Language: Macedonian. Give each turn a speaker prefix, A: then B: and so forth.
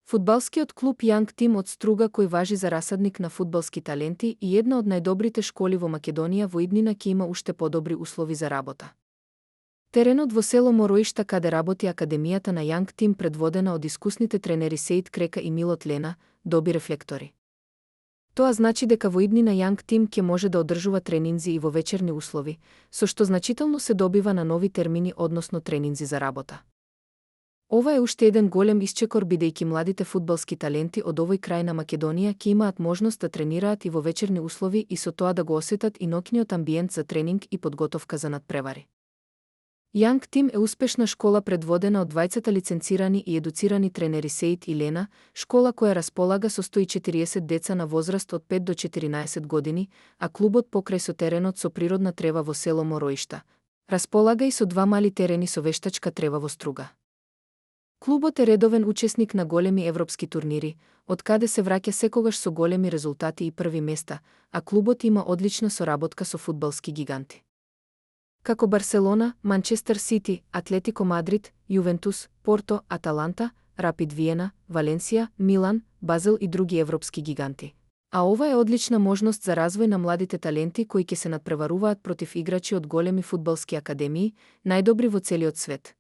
A: Фудбалскиот клуб Young Team од Струга, кој важи за расадник на фудбалски таленти и една од најдобрите школи во Македонија, во иднина ќе има уште подобри услови за работа. Теренот во село Мороишта, каде работи академијата на Young Team, предводена од искусните тренери Сеид Крека и Милот Лена, доби рефлектори. Тоа значи дека во иднина Young Team ќе може да одржува тренинзи и во вечерни услови, со што значително се добива на нови термини, односно тренинзи за работа. Ова е уште еден голем исчекор, бидејќи младите фудбалски таленти од овој крај на Македонија ќе имаат можност да тренираат и во вечерни услови и со тоа да го осетат и ноќниот амбиент за тренинг и подготовка за надпревари. Young Team е успешна школа предводена од двајцата лиценцирани и едуцирани тренери Сеид и Лена, школа која располага со 140 деца на возраст од 5 до 14 години, а клубот покрај со теренот со природна трева во село Мороишта располага и со два мали терени со вештачка трева во Струга. Клубот е редовен учесник на големи европски турнири, од каде се враќа секогаш со големи резултати и први места, а клубот има одлична соработка со фудбалски гиганти како Барселона, Манчестер Сити, Атлетико Мадрид, Јувентус, Порто, Аталанта, Рапид Виена, Валенсија, Милан, Базел и други европски гиганти. А ова е одлична можност за развој на младите таленти кои ќе се надпреваруваат против играчи од големи фудбалски академии, најдобри во целиот свет.